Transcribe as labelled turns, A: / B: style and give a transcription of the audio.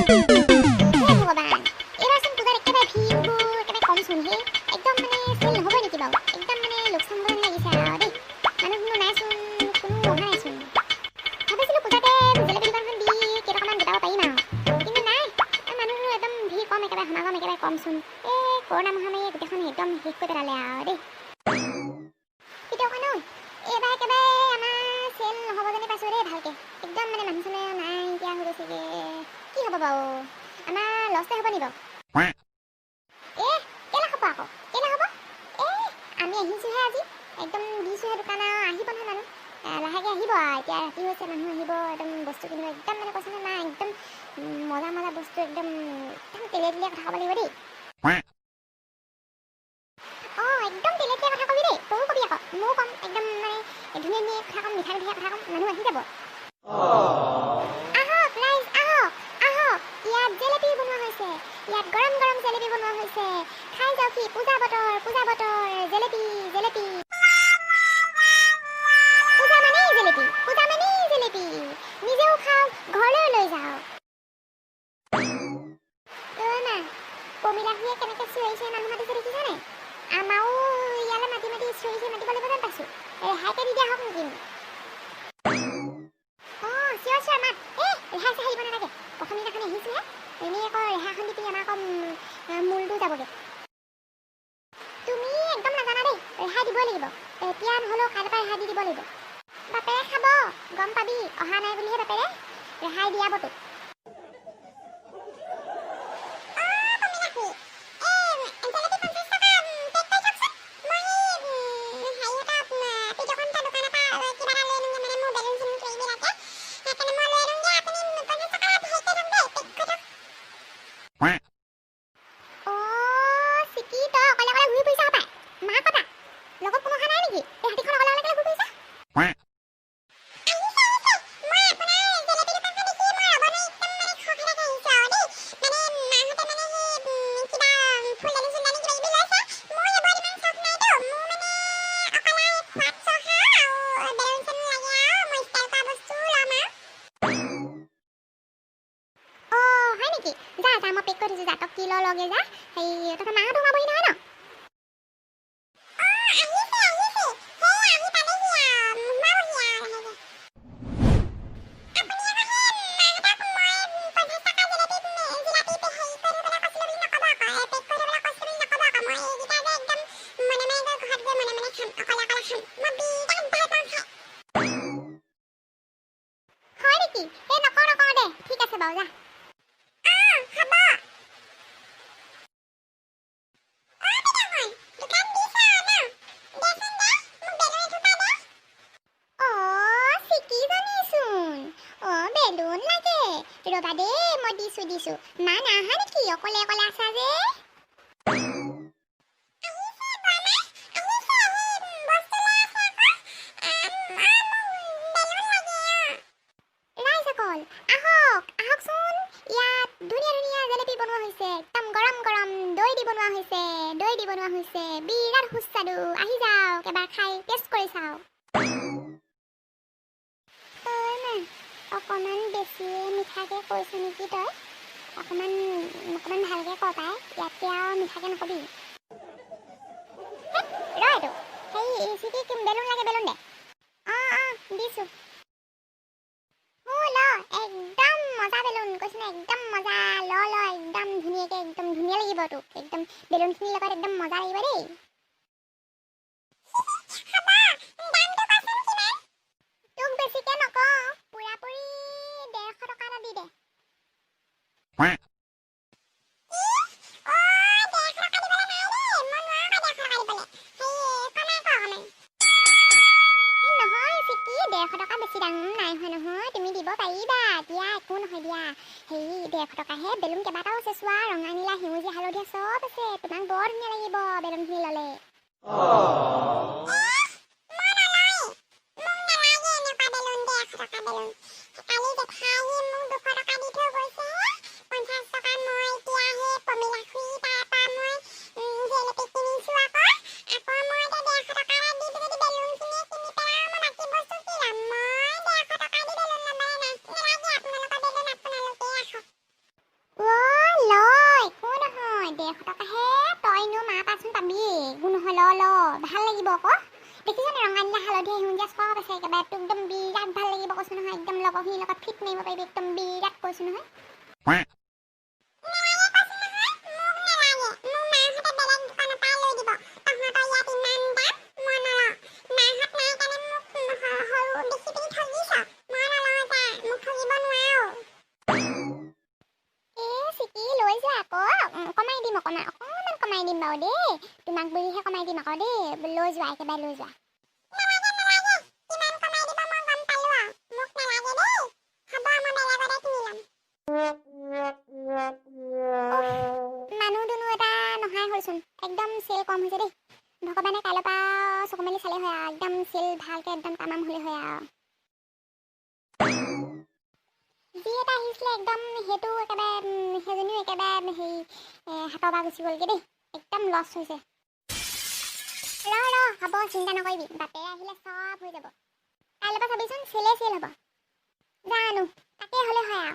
A: হে ভগৱান, এইবাৰচোন পূজাত একেবাৰে ভিৰবোৰ একেবাৰে কমচোন। সেই একদম মানে চেল নহ'বই নেকি বাৰু? একদম মানে লোকচান হ'ব যেন লাগিছে আৰু দেই। মানুহ দুনুহ নাইচোন, কোনো অহা নাইচোন। ভাবিছিলোঁ পূজাতে জেলেপি দোকানখন দি কেইটকামান গোটাব পাৰিম আৰু, কিন্তু নাই, মানুহ দুনুহ একদম ভিৰ কম, একেবাৰে সমাগম একেবাৰে কমচোন। এই কৰোণা মহামাৰীয়ে গোটেইখন একদম শেষ কৰি পেলালে আৰু দেই। পিতকণ ঐ, এইবাৰ একেবাৰে আমাৰ চেল নহ'ব যেনে পাইছোঁ দেই। ভালকৈ একদম মানে মানুহ চানুহ নাইকিয়া হৈ গৈছেগৈ। কি হ'ব বাৰু? আমাৰ লছে হ'ব নি বাৰু? এ কেলে হ'ব আকৌ, কেলে হ'ব? এ আমি আহিছোঁহে আজি, একদম দিছোঁহে দোকান আৰু, আহিব নহয় মানুহ। লাহেকৈ আহিব আৰু, এতিয়া ৰাতি হৈছে, মানুহ আহিব, একদম বস্তু কিনিব। একদম মানে কৈছে নহয় মা, একদম মজা মজা বস্তু, একদম একদম তেলীয়া তেলীয়া কথা ক'ব লাগিব দেই। অঁ, একদম তেলীয়া তেলীয়া কথা কবি দেই। তয়ো কবি আকৌ, ময়ো ক'ম। একদম মানে ধুনীয়া ধুনীয়া কথা ক'ম, মিঠা মিঠা কথা ক'ম, মানুহ আহি যাব। আহক ৰাইজ, আহক আহক, ইয়াত জেলেপি বনোৱা হৈছে, ইয়াত গৰম গৰম জেলেপি বনোৱা হৈছে, খাই যাওকহি। পূজা বতৰ, পূজা বতৰ, জেলেপি জেলেপি। পূজা মানেই জেলেপি, পূজা মানেই জেলেপি। নিজেও খাওক, ঘৰলৈও লৈ যাওক। ঐ মা, পমিলা খুৰীয়ে কেনেকৈ চিঞৰিছে, মানুহ মাতিছে, দেখিছা নাই? আমাৰো ইয়ালৈ মাতি মাতি চিঞৰি চিঞৰি মাতিব লাগিব যেন পাইছোঁ। ৰেহাইকে দি দিয়া হওক নেকি? অঁ, চিঞৰ চিঞৰ মাত। এই ৰেহাই চেহাই দিব নালাগে, প্ৰথম দিনাখন আহিছোঁহে, এনেই আকৌ ৰেহাইখন দি পিনি আমাৰ আকৌ মূলটো যাবগৈ। তুমি একদম নাজানা দেই, ৰেহাই দিবই লাগিব। এতিয়া নহ'লেও কাইলৈৰ পৰা ৰেহাই দি দিব লাগিব। বাপেৰে খাব, গম পাবি, অহা নাই বুলিহে বাপেৰে ৰেহাই দিয়াব তোক। অ' চিকি, তই অকলে অকলে ঘূৰি ফুৰিছ হপাই। মা কতা লগত কোনো অহা নাই নেকি? এই হাতীখন অকলে অকলে কেলে ঘূৰি ফুৰিছ? অ' হয় নেকি? যা যা, মই পেক কৰি থৈছোঁ, যা। তই কি ল লগে যা। হেৰি, তহঁতৰ মাহঁতো সোমাবহি নহয় ন? হয় নেকি? এই নকওঁ নকওঁ দে, ঠিক আছে বাৰু, যা। অ' চিকিজনীচোন। অ' বেলুন লাগে, ৰ'বা দেই, মই দিছোঁ দিছোঁ। মা নাই অহা নেকি? অকলে অকলে আছা যে? ৰাইজসকল আহক আহকচোন, ইয়াত ধুনীয়া ধুনীয়া জেলেপি বনোৱা হৈছে, একদম গৰম গৰম দৈ দি বনোৱা হৈছে, দৈ দি বনোৱা হৈছে, বিৰাট সুস্বাদু। আহি যাওক, এবাৰ খাই টেষ্ট কৰি চাওক। ঐ মা, অকণমান বেছিয়ে মিঠাকে কৈছ নেকি তই? অকণমান অকণমান ভালকে ক পাই, ইয়াতকে আৰু মিঠাকে নকবি। হেৎ, ৰ এইটো। হেৰি চিকি, বেলুন লাগে, বেলুন দে। অঁ অঁ, দিছোঁ। ল, একদম মজা বেলুন, কৈছো ন, একদম মজা। ল ল, একদম ধুনীয়াকে, একদম ধুনীয়া লাগিব তোক, একদম বেলুনখিনিৰ লগত একদম মজা লাগিব দেই। তোক বেছিকে নকওঁ, পুৰাপুৰি 150 টকা এটা দি দে। নহয় চিকি, 150 টকা বেছি দাম নাই হোৱা নহয়, তুমি দিব পাৰিবা দিয়া, একো নহয় দিয়া। হেৰি, 150 টকাহে, বেলুন কেইবাটাও আছে চোৱা, ৰঙা, নীলা, সেউজীয়া, হালধীয়া চব আছে। তোমাক বৰ ধুনীয়া লাগিব বেলুনখিনি ল'লে। দেখিছনে, ৰঙা, নীলা, হালধীয়া, সেউজীয়া চব আছে। একেবাৰে তোক একদম বিৰাট ভাল লাগিব কৈছোঁ নহয়। একদম লগৰখিনিৰ লগত ফিট মাৰিব পাৰিবি একদম বিৰাট, কৈছোঁ নহয়। নালাগে কৈছোঁ নহয়, মোক নালাগে। মোক মাহঁতে বেলেগ দোকানৰ পৰাই লৈ দিব। তহঁতৰ ইয়াত ইমান দাম, মই নলওঁ। মাহঁত নাই কাৰণে মোক সৰু দেখি পিনি ঠগিছ। মই নলওঁ যা, মোক ঠগিব নোৱাৰ। এ চিকি, লৈ যোৱা আকৌ। কমাই দিম অকণমান, অকণমান কমাই দিম বাৰু দেই। তোমাক বুলিহে কমাই দিম আকৌ দেই। লৈ যোৱা, একেবাৰে লৈ যোৱা। নালাগে, নালাগে। কিমান কমাই দিব মই গম পালো আৰু। মোক নালাগে দেই, হ'ব। মই বেলেগতে কিনি ল'ম। উফ, মানুহ দুনুহ এটা নহাই হ'লচোন। একদম চেল কম হৈছে দেই। ভগৱানে কাইলৈৰ পৰা চকু মেলি চালে হয় আৰু, একদম চেল ভালকে একদম তামাম হ'লে হয় আৰু। যি এটা আহিছিলে একদম, সেইটো একেবাৰে সেইজনীও একেবাৰে হেৰি হাতৰ পৰা গুচি গ'লগৈ দেই। একদম লছ হৈছে। ৰ ৰ, হ'ব, চিন্তা নকৰিবি। বাপেৰে আহিলে চব হৈ যাব। কাইলৈৰ পৰা চাবিচোন, চেলেই চেল হ'ব। জানো, তাকে হ'লে হয় আৰু।